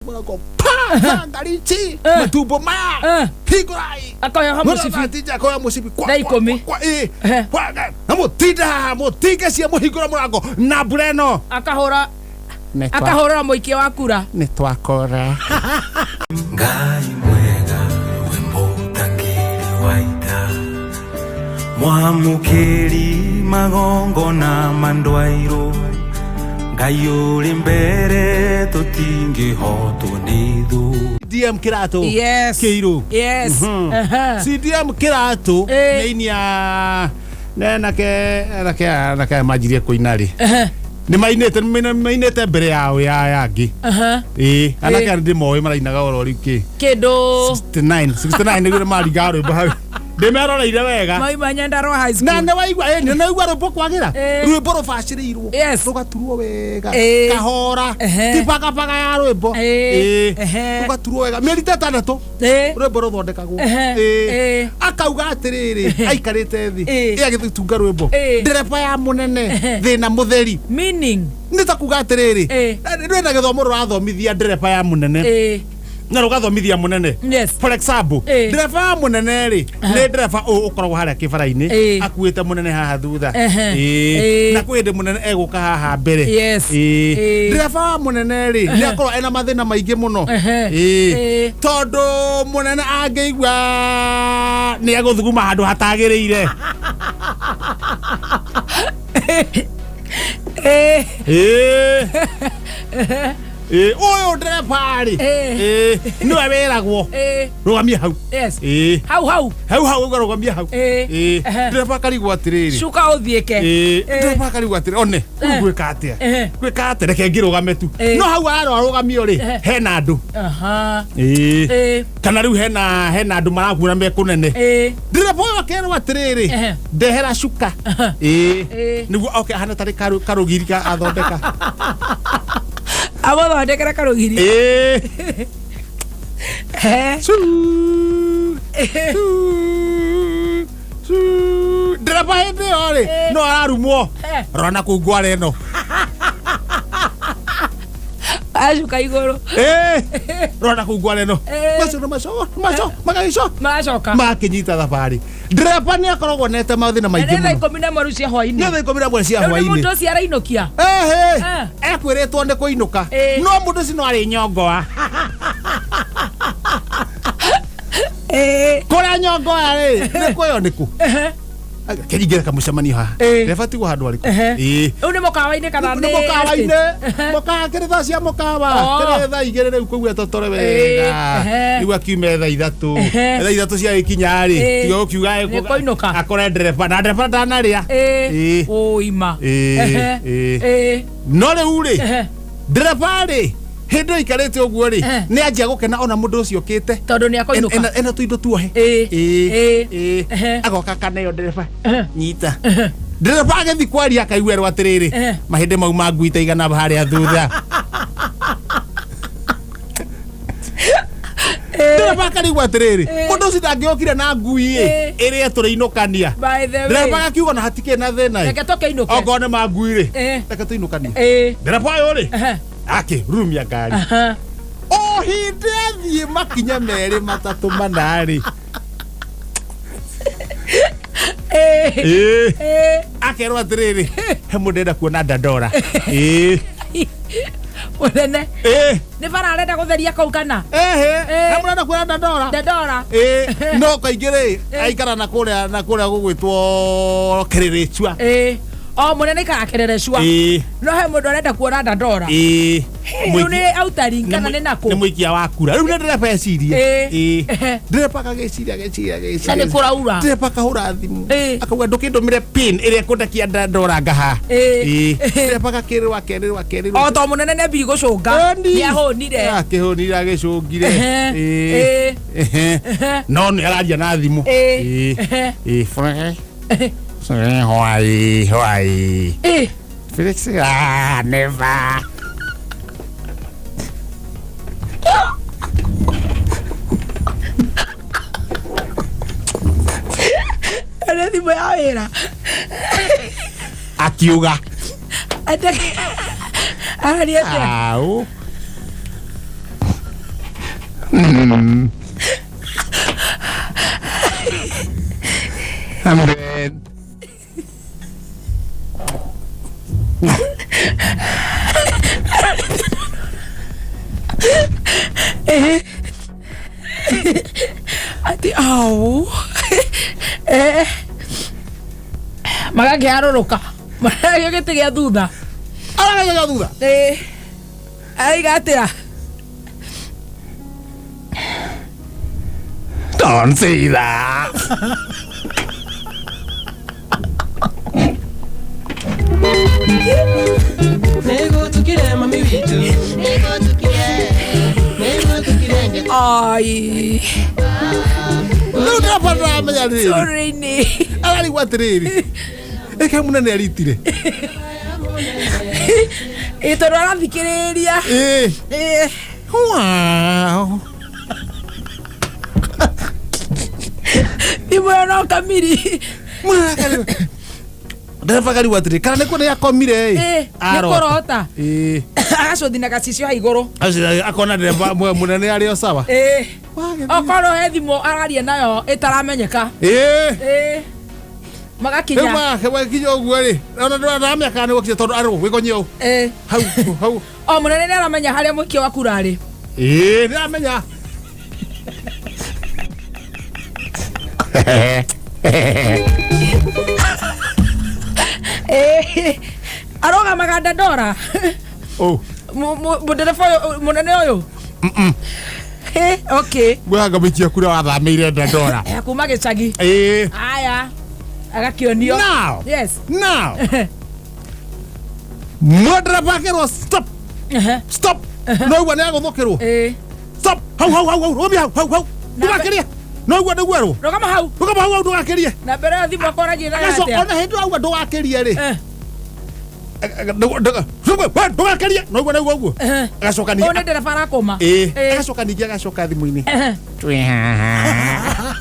Mũrango pa bangarichi matumbo maya hingũrai. Akoyoha mũcibi. Mũcibi akoya mũcibi kwa Thaa kwa- ikũmi. kwa ĩ kwa na mũtinda haha mũtinge cia mũhingũra mũrango na mbura ĩno. Akahũra akahũrĩra mũikia wa kura. Nĩ twakora. Ngai mwega we mũtangĩri wa ita, mwamũkĩri magongona ma ndwairũ, Ngai ũrĩ mbere tũtingĩhotwo nĩ thũ. DM Kĩratũ. Yes. Kĩirũ. Yes. Aha. CDM Kĩratũ Eh. nĩ inia anake anake anake aya manjirie kũina rĩ nĩ mainĩte nĩ mainĩte mbere yao ya yangĩ. Aha. Ĩĩ, anake aya ndĩmoĩ marainaga oro rĩu kĩ Kĩndũ 69 69 nĩguo maringaga rwĩmbo hau ndĩmeroreire wega. Mauma Nyandarua High Na School. nĩ waigua ĩ nĩ waigua rwĩmbo kwagĩra Eh. rwĩmbo rũbacĩrĩirwo Yes. rũgaturwo wega Eh. kahora Ehe. ti pakapaga ya rwĩmbo. Eh. Ĩĩ. Ehe. Rũgaturwo wega mĩeri ta ĩtandatũ rwĩmbo rũthondekagwo. Ehe. Ĩĩ. Akauga atĩrĩrĩ aikarĩte thĩ Eh. ĩ agĩtunga rwĩmbo Eh. ndereba ya mũnene thĩna mũtheri. Meaning. Nĩ ta kuga atĩrĩrĩ Eh. rwĩna gĩthomo rũrathomithia ndereba ya mũnene na rũgathomithia mũnene. Yes. For example, Eh. ndereba wa mũnene rĩ nĩ ndereba ũyũ ũkoragwo harĩa kĩbara-inĩ Eh. akuĩte mũnene haha thutha. Ehe. Ĩĩ. Eh. Na kwĩ hĩndĩ mũnene egũka haha mbere. Yes. Ĩĩ. Eh. Ndereba wa mũnene rĩ nĩ akorwo ena mathĩna maingĩ mũno. Ehe. Ĩĩ. Eh. Tondũ mũnene angĩigua nĩ egũthuguma handũ hatagĩrĩire. Ĩĩ. Ĩĩ, ũyũ ndereba rĩ Eh. ĩĩ, nĩwe wĩragwo rũgamia hau. Yes. Ĩĩ. Hau hau. Hau hau ũgarũgamia hau. Eh. Ĩĩ. Ehe. Ndereba akarigwo atĩrĩrĩ Cuka ũthiĩke. Ĩĩ, Eh. ndereba akarigwo atĩrĩ one rĩu Eh. ngwĩka atĩa Ehe. ngwĩka atĩa reke ngĩrũgame tu. Eh. No hau ararora arũgamio rĩ Ehe. hena andũ. Aha. Ĩĩ. Eh. Kana rĩu hena andũ marakuona me kũnene. Eh. Ndereba ũyũ akerwo atĩrĩrĩ Ehe. ndehera cuka. Ĩĩ. Eh. Nĩguo oke ahana tarĩ karũgiri ka athondeka. Amũthondekere karũgiri. Ĩĩ. Eh. Cu, cu, cu. Ndereba hĩndĩ ĩyo rĩ Eh. no ararumwo Eh. rora na kũu ngware ĩno. Acuka igũrũ. Eh, rora na kũu ngware ĩno. Eh. Macio nĩ maco maco magagĩco Magacoka. makĩnyita thabarĩ ndereba nĩ akoragwo nete mathĩna Na maingĩ nĩ thaa mũno. 11 rĩu cia hwainĩ. Nĩ thaa 11 cia Rĩu nĩ hwainĩ. mũndũ ũcio arainũkia. Ehe. Eh. Ekwĩrĩtwo nĩ kũinũka Eh. no mũndũ ũcio no arĩ nyongoa. Eh. Kũrĩa nyongoa rĩ nĩ kwĩyo nĩ kũ Ehe. kĩringĩre kamũcemanio haha Eh. ndereba tigwo handũ arĩkũ. Ehe. Ĩĩ. Rĩu nĩ mũkawa-inĩ kana nĩ nĩ mũkawa-inĩ estate? mũkawa kĩrĩ thaa cia mũkawa Oh. kĩrĩ thaa 2 rĩu kũu etotore wega. Ehe. Rĩu akiume thaa 3 Ehe. thaa 3 ciagĩkinya rĩ Eh. tiga gũkiuga Nĩ kũinũka. akore ndereba na ndereba ndanarĩa. Eh. Ĩĩ. Ũima. Ĩĩ. Ehe. Ĩĩ. Eh. No rĩu rĩ Ehe. ndereba rĩ hĩndĩ ĩyo aikarĩte ũguo rĩ Eh. nĩ anjia gũkena ona mũndũ ũcio ũkĩte Tondũ nĩ akũinũka. ena tũindo tuohe. Ĩĩ. Ĩĩ. Ĩĩ. Ĩĩ. Ehe. Agoka akaneo ndereba Ehe. nyita ndereba agĩthiĩ kwaria akaiguerwo atĩrĩrĩ Ehe. mahĩndĩ mau ma ngui ta igana harĩa thutha. Ndereba akarigwo atĩrĩrĩ Eh. mũndũ ũcio ndangĩokire na ngui ĩ Eh. ĩrĩa tũrĩinũkania. By the way. Ndereba agakiuga na hatikĩrĩ na thĩna ĩ Reke tũkĩinũke. okorwo nĩ ma ngui rĩ Eh. reke tũinũkanie. Eh. Ndereba ũyũ rĩ Ehe. akĩrurumia ngari Aha. o hĩndĩ athiĩ makinya merĩ matatũ mana rĩ Eh. Ĩĩ. Eh. Akerwo atĩrĩrĩ he mũndũ enda kuona ndandora. Ĩĩ. Mũnene. Ĩĩ. Nĩ bara arenda gũtheria kũu kana? Ehe. Eh. He mũndũ enda kuona ndandora. Dandora. Ĩĩ, no kaingĩ rĩ Eh. aikara na kũrĩa na kũrĩa gũgwĩtwo kĩrĩrĩcua. Eh. O mũnene aikaraga kĩrĩrĩcua. Ĩĩ. No he mũndũ arenda kuona dandora. Ĩĩ. Rĩu nĩ outaring kana nĩ nakũ? Nĩ mũikia wa kura rĩu nĩ ndereba ecirie. Ĩĩ. Ĩĩ. Ehe. Ndereba agagĩciria agĩciria agĩciria Na nĩ kũraura. Ndereba akahũra thimũ Ĩĩ. akauga ndũkĩndũmĩre pin ĩrĩa ĩkũndekia ndandora ngaha. Ĩĩ. Ĩĩ. Ndereba agakĩrĩrwo akerĩrwo akerĩrwo. O to mũnene nĩ ambiri gũcũnga. Nĩ ahũnire. Akĩhũnire agĩcũngire. Ehe. Ĩĩ. Ĩĩ. Ehe. Ehe. No nĩ araria na thimũ. Ĩĩ. Ĩĩ. Ehe. Ĩĩ. Fre- Why? Why? Ĩĩ. Felix, ah, never. Nĩ thimũ ya wĩra. Akiuga. Araria atĩa? Au. I'm dead. Atĩ au Eh. Magakĩharũrũka maragio gĩtĩ gĩa thutha. Aragagĩa thutha. Ĩĩ. Araiga atĩa? Don't say that. Nĩgũtukire mami witũ. Nĩgũtukire. Ai. Rĩu ndĩrabatara menya rĩrĩ. Sorry nĩ. Ararigwo atĩrĩrĩ. Ĩke mũnene aritire. Ĩ tondũ arathikĩrĩria. Ĩĩ. Ĩ. Wow. Thimũ ĩyo no kamiri. Ndereba karigwo atĩrĩ kana nĩkuo nĩ akomire Ĩ, ĩ. nĩ kũrota. Ĩ. Agacothi na gacicio ha igũrũ. Acio akona ndereba mũnene arĩ o sawa. Ĩ. Wagĩthiĩ. Okorwo he thimũ araria nayo ĩtaramenyeka. Ĩ. Ĩ. Rĩu Magakinya. makinya ũguo rĩ ona ndũramenya kana nĩ gũkinya tondũ arĩ wĩgonye ũũ Ĩ. hau hau. O mũnene nĩ aramenya harĩa mũikia wa kura arĩ. Ĩ nĩramenya. Ĩ. Arũgamaga Dandora. Oh. Mũndereba ũyũ mũnene ũyũ. Ĩ, okay. Gwĩhanga mũikia kura wathamĩire Dandora. Eh, kuma gĩcagi. Ĩ. Aya. Agakĩonio. Now. Yes. Now. Mwendereba akerwo stop Ehe. stop. No igua nĩ agũthũkĩrwo. Ĩ. Stop. Hau hau hau hau rũmia hau hau hau. Ndũgakĩrie. No igua nĩguo erwo. Rũgama hau. Rũgama hau hau ndũgakĩrie. Na mbere ya thimũ akoragia nayo Agacoka atĩa? ona hĩndĩ ĩyo auga ndũgakĩrie rĩ. Eh. Ndũgakĩrie. No igua nĩguo ũguo. Ehe. Agacoka Ũyũ ningĩ. nĩ ndereba arakũma. Ĩ. Ĩ. Agacoka ningĩ agacoka thimũ-inĩ. Ehe. Twĩ haha.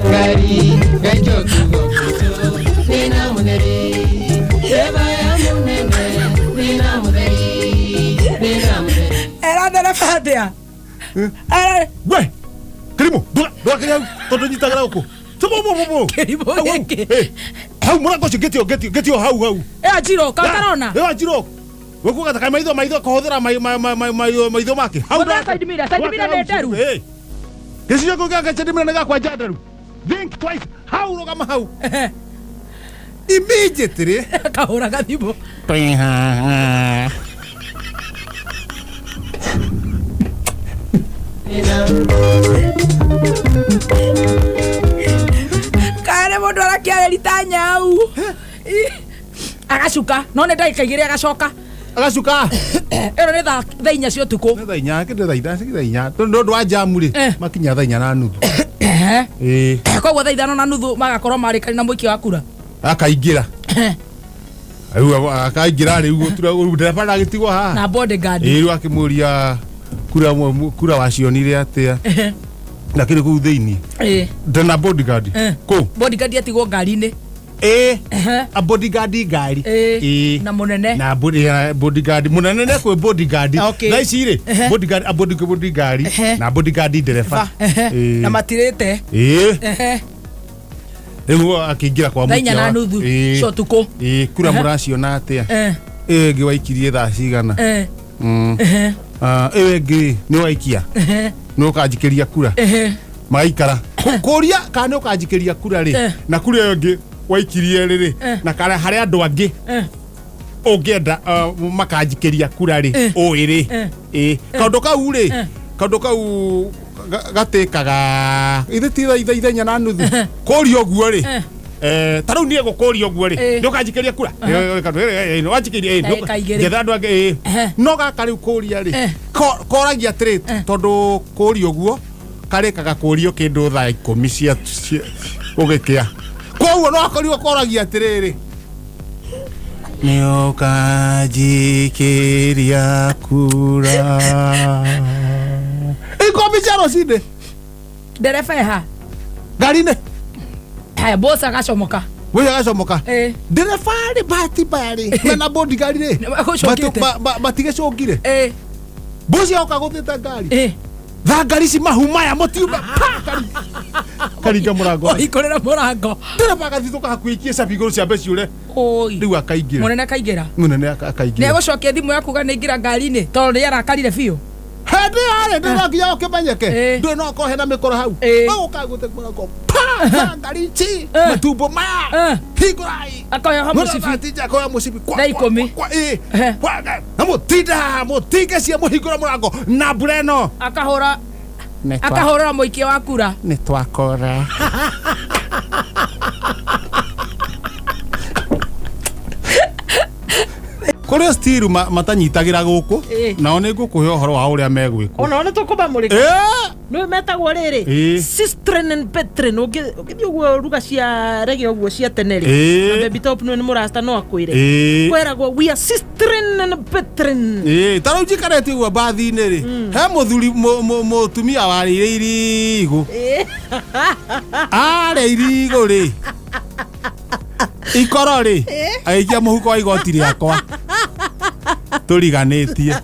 Ngai Ngai njokugo gwitũ Thĩna mũtheri Ndereba ya mũnene Thĩna mũtheri Thĩna mũtheri. Era ndereba atĩa? Era We. Kĩrimũ ndũgakĩrie hau tondũ nyitagĩra gũkũ. Tũbũbũbũbũ. Kĩrimũ Hau, hau. gĩkĩ. Ĩ. Hau mũrango ũcio ngĩtio ngĩtio ngĩtio hau hau. Ĩyo njirũ, ka ũtarona? Ĩyo njirũ. Gũkuga ta maitho maitho kũhũthĩra maitho make. Hau Hũthĩra side mirror, side mirror nĩ nderu. Ĩ. Gĩcicio kĩu gĩa side mirror nĩ gĩakwa nderu. Think twice. Hau rũgama hau. Ehe. Immediately. Akahũra gathimũ. Twĩ haha. Kana nĩ mũndũ arakĩarĩria ta nyau. Ĩ. Agacuka, no nĩ ndagĩka igĩrĩ agacoka. Agacuka. Ĩno nĩ thaa thaa inya cia ũtukũ. Nĩ thaa inya, kĩndũ thaa ithaa, thaa inya. Tondũ ũndũ wa jamu rĩ, Eh. makinya thaa inya na nuthu. Ehe. Ĩ. Koguo thaa ithano na nuthu magakorwo marĩkani na mũikia wa kura. Akaingĩra. Rĩu akaingĩra rĩu gũtura rĩu ndereba ndagĩtigwo haha. Na bodyguard. Ĩ rĩu akĩmũria kura kura wacionire atĩa. Ehe. Na kĩrĩ kũu thĩinĩ. Ĩ. Ndena bodyguard. Eh. Kũ? Bodyguard atigwo ngari-inĩ. Ĩ. Ehe. A bodyguard ngari. Ĩ. Ĩ. Na mũnene. Na bodyguard mũnene nĩ kwĩ bodyguard. Okay. Thaa ici rĩ Ehe. bodyguard a bodyguard Ehe. na bodyguard ndereba. Ehe. Ĩ. Na matirĩte. Ĩ. Ehe. Rĩu akĩingĩra kwa Thaa inya mũikia na wa- nuthu Ĩ. cia ũtukũ. Ĩ, kura Ehe. mũraciona atĩa? Eh. Ĩyo ĩngĩ waikirie thaa cigana? Eh. Mm. Ehe. Ah, ĩyo ĩngĩ nĩ waikia Ehe. nĩ ũkanjikĩria kura Ehe. magaikara kũria kana nĩ ũkanjikĩria kura rĩ Eh. na kura ĩyo ĩngĩ waikirie rĩ Eh. na kana harĩ andũ angĩ Eh. ũngĩenda makanjikĩria kura rĩ Eh. ũĩ rĩ Eh. ĩ kaũndũ kau rĩ Eh. kaũndũ kau gatĩkaga ithe ti thaa ithaa inya na nuthu kũria ũguo rĩ Eh. Eh, ta rĩu niĩ gũkũria ũguo rĩ Eh. nĩ ũkanjikĩria kura wanjikĩria Ndagĩka igĩrĩ. njetha andũ angĩ ĩ Ehe. no gaka rĩu kũria rĩ Eh. koragia atĩrĩ Eh. tondũ kũria ũguo karĩkaga kũrio kĩndũ thaa ikũmi cia gũgĩkĩa koguo no akorirwo koragia atĩrĩrĩ nĩ ũkanjikĩria kura ikũmi cia rũcinĩ Ndereba eha. ngari-inĩ Haya, boss agacomoka. Mbũci agacomoka. Ĩ. Ndereba rĩ, bahati mbaya rĩ, mena bodyguard rĩ, Nĩ magũcũngĩte. matigĩcũngire. Ĩ. Mbũci oka gũthĩte ngari. Ĩ. Thangari ici mahu maya mũtiume. Pa! Karinga mũrango. Ũhingũrĩra mũrango. Ndereba agathithũka hakuhĩ ikie cabi igũrũ ciambe ciũre. Oi. Rĩu akaingĩra. Mũnene akaingĩra. Mũnene akaingĩra. Nĩ egũcokia thimũ ya kuga nĩ aingĩra ngari-inĩ tondũ nĩ arakarire biũ. Hĩndĩ ĩyo rĩ, ndĩro nginya ũkĩmenyeke. Ĩ. Ndũĩ no akorwo hena mĩkoro hau. Ĩ. Magũka gũte mũrango. Pa! Thangari ici. Eh. Matumbo maya. Eh. Hingũrai. Akoyoha mũcibi. Mũcibi. Akoya mũcibi. Kwa, Thaa kwa, ikũmi. kwa, ĩ. Eh. Kwa, na mũtinda haha, mũtinge cia mũhingũre mũrango na mbura ĩno. Akahũra akahũrĩra mũikia wa kura. Nĩ twakora. Kũrĩ stiru matanyitagĩra gũkũ Ĩ. nao nĩ ngũkũhe ũhoro wa ũrĩa megwĩkwo. Onao nĩ tũkũmamũrĩka. Ĩ! Nĩ metagwo rĩrĩ. Ĩ. Sistren and Petrin ũngĩthiĩ ũguo ruga cia rege ũguo cia tene rĩ. Ĩ. Na Baby Top nĩ mũrasta no akwĩre. Ĩ. Kweragwo we are Sistren and Petrin. Ĩ, ta rĩu njikarĩte ũguo mbathi-inĩ rĩ, he mũthuri mũtumia warĩire irigũ. Arĩa irigũ rĩ, ikoro rĩ, agĩikia mũhuko wa igoti rĩakwa tũriganĩtie.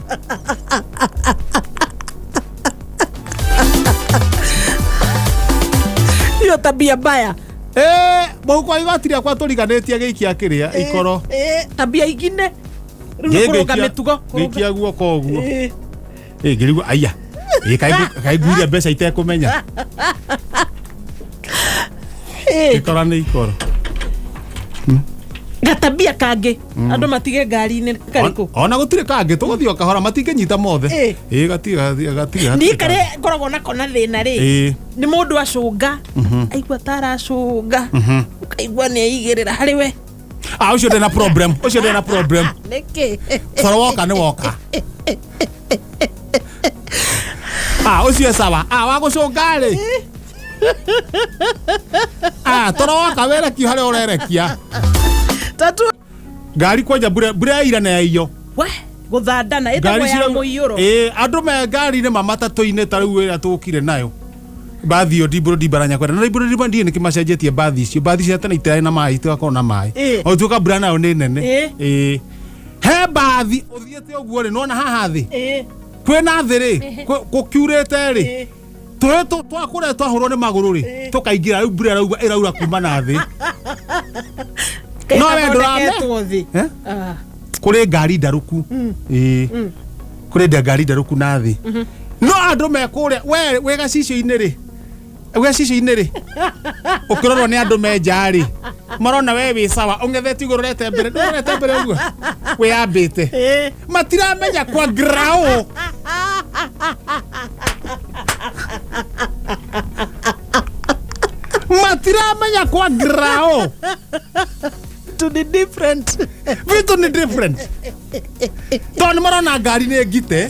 Hiyo tabia mbaya. Ĩ, mũhuko wa igoti rĩakwa tũriganĩtie agĩikia kĩrĩa ikoro. Ĩ, tabia ingine. Rĩu nĩ kũrũnga mĩtugo. Kũrũnga- Ngĩikia guoko ũguo. Ĩ. Ĩ, ngĩrigwo aya. Ĩ, kaĩ nguire mbeca itekũmenya. Ĩ. Gĩkora nĩ ikoro. Gatabia kangĩ andũ matige ngari-inĩ karĩkũ. Ona gũtirĩ kangĩ tũgũthiĩ o kahora matingĩnyita mothe. Ĩ. Ĩ, gatirĩ gatirĩ. Niĩ karĩa ngoragwo nako na thĩna rĩ. Ĩ. Nĩ mũndũ acũnga aigua ta aracũnga ũkaigua nĩ aigĩrĩra harĩ we. Ah, ũcio ndĩ na problem. Ũcio ndĩ na problem. Nĩkĩ? Toro woka nĩ woka. Ah, ũcio sawa. Ah, wa gũcũnga rĩ. Ah, toro woka werekia harĩa ũrerekia. Tatu Ngari kwanja mbura mbura ya ira na ya iyo. we gũthandana ĩtagwo ya mũiyũro. Ĩ, andũ me ngari-inĩ ma matatũ-inĩ ta rĩu ĩrĩa tũkire nayo. Mbathi ĩyo ndimbũrũ ndimbara nyakwenda na ndimbũrũ ndimbara ndiĩ nĩkĩ macenjetie mbathi icio. Mbathi cia tene itirarĩ na maĩ, itigakorwo na maĩ. Ĩ. O tuĩka mbura nayo nĩ nene. Ĩ. Ĩ. He mbathi ũthiĩte ũguo rĩ, nĩwona haha thĩ? Ĩ. Kwĩna thĩ rĩ, gũkiurĩte rĩ, Ĩ. tũhĩ twakũrĩa twahũrwo nĩ magũrũ rĩ, tũkaingĩra rĩu mbura ĩraura ĩraura kuma na thĩ. No we ndũrame. Ĩtathondeketwo thĩ. Eh? Ah. Kũrĩ ngari ndarũku. Ĩ. Kũrĩ ngari ndarũku na thĩ. No andũ me kũrĩa, we wĩ gacicio-inĩ rĩ, wĩ gacicio-inĩ rĩ, ũkĩrorwo nĩ andũ me nja rĩ, marona we wĩ sawa, ũng'ethete igũrũ ũrorete mbere, ndũrorete mbere ũguo, wĩyambĩte. Ĩ. Matiramenya kwa grao. Matiramenya kwa grao. To be different. Vitu ni different. Tondũ nĩ marona ngari nĩ ngite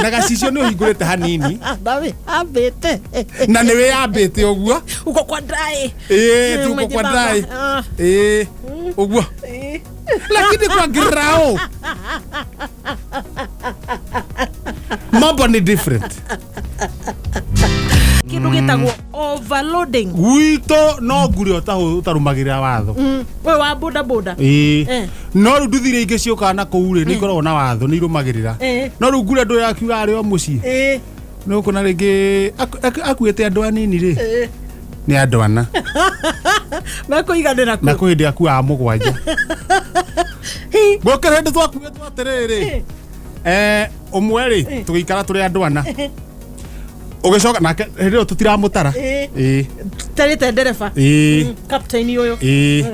na gacicio nĩ ũhingũrĩte hanini Na wĩhambĩte. na nĩ wĩyambĩte ũguo. Uko kwa dry. Ĩ, tuko kwa Umejibamba. dry. Ah. Ĩ, ũguo. Ĩ. Lakini kwa grao mambo ni different. Kĩndũ gĩtagwo overloading. Gwitũ no ngure ũtarũmagĩrĩra watho. We wa boda boda. Ĩĩ. Eh. No rĩu nduthi iria ingĩ ciũkaga na kũu rĩ, nĩ ikoragwo na watho, nĩ irũmagĩrĩra. Eh. No rĩu ngure ndũ yakiuga arĩ o mũciĩ. Ĩ. Nĩ ũkuona rĩngĩ akuĩte andũ anini rĩ, Ĩ. nĩ andũ ana. Mekũiganĩra Na kũ. kwĩ hĩndĩ akuaga mũgwanja. Hi. Gũkĩrĩ hĩndĩ twakuĩtwo atĩrĩrĩ, ũmwe rĩ, tũgĩikara tũrĩ andũ ana. Ũgĩcoka nake hĩndĩ ĩyo tũtiramũtara. Ĩ. Ĩ. Tarĩte ndereba. Ĩ. Captain ũyũ. Ĩ.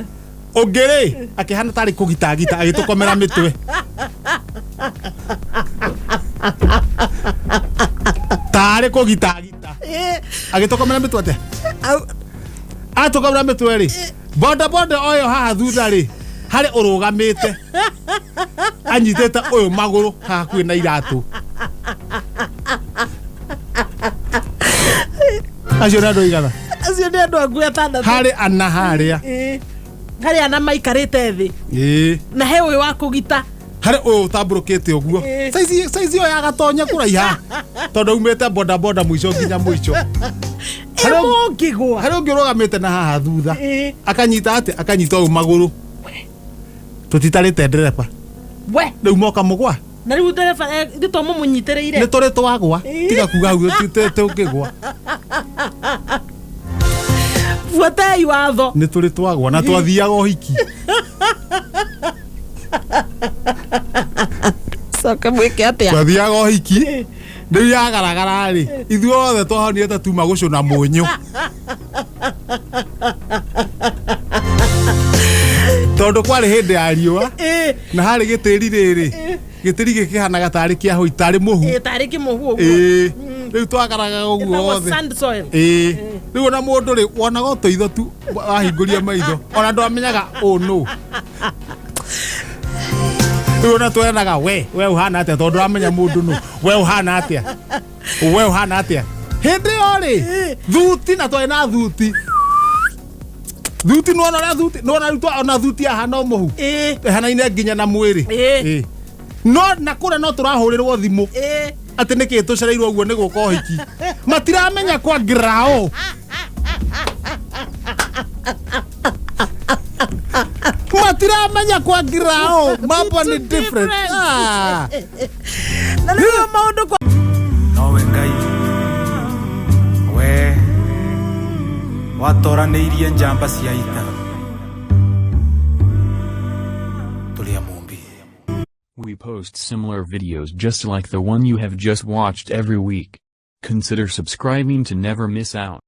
Ũngĩ rĩ, akĩhana tarĩ kũgitagita agĩtũkomera mĩtwe. Tarĩ kũgitagita. Ĩ. Agĩtũkomera mĩtwe atĩa? Au. Atũkomera mĩtwe rĩ, boda boda oyo haha thutha rĩ, harĩ ũrũgamĩte anyitĩte ũyũ magũrũ haha hakuhĩ na iratũ. Acio nĩ andũ aigana? Acio nĩ andũ aku atandatũ. Harĩ ana harĩa. Ĩ. Harĩ ana maikarĩte thĩ. Ĩ. Na he ũyũ wa kũgita. Harĩ ũyũ ũtambũrũkĩte ũguo. Ĩĩ. Saizi saizi ĩyo ya gatonya kũraiha tondũ aumĩte bodaboda mũico nginya mũico. Harĩ ũngĩ- Ĩmũngĩgwa. Harĩ ũngĩ ũrũgamĩte na haha thutha. Ĩĩ. Akanyita atĩ akanyita ũyũ magũrũ. Tũtitarĩte ndereba. We. Rĩu moka mũgwa. Na rĩu ndereba nĩ to mũmũnyitĩrĩire. Nĩ tũrĩ twagwa. Ĩĩ. Tiga kuga hau tũngĩgwa. Buatai watho. Nĩ tũrĩ twagwa na twathiaga ũhiki. Coke mwĩke atĩa? Twathiaga ũhiki. Rĩu yagaragara rĩ, ithuothe twahonire ta tuma gũcũna mũnyũ. Tondũ kwarĩ hĩndĩ ya riũa Ĩĩ. na harĩ gĩtĩri rĩrĩ, gĩtĩri gĩkĩhanaga tarĩ kĩa hũi tarĩ mũhu. Ĩĩ, tarĩ kĩmũhu ũguo. Ĩĩ. Rĩu twagaragaga ũguo Ĩtagwo othe. sand soil. Ĩĩ. Rĩu ona mũndũ rĩ, wonaga o tũitho tu wahingũria maitho, ona ndwamenyaga ũũ nũ. Rĩu ona twenaga we, we ũhana atĩa tondũ ndũramenya mũndũ nũ, we ũhana atĩa, we ũhana atĩa. Hĩndĩ ĩyo rĩ, thuti na twarĩ na thuti. Thuti nĩwona ũrĩa thuti, nĩwona rĩu ona thuti yahana o mũhu. Ĩĩ. Ĩhanaine nginya na mwĩrĩ. Ĩĩ. Ĩĩ. No na kũrĩa no tũrahũrĩrwo thimũ. Ĩĩ. Atĩ nĩkĩ tũcereirwo ũguo nĩ gũka ũhiki. Matiramenya kwa ngrao. Matiramenya kwa ngrao. Mambo ni different. Ah. Na nĩguo maũndũ kwa Nowe Ngai we watoranĩirie njamba cia ita tũrĩ a Mũmbi. We post similar videos just like the one you have just watched every week. Consider subscribing to never miss out.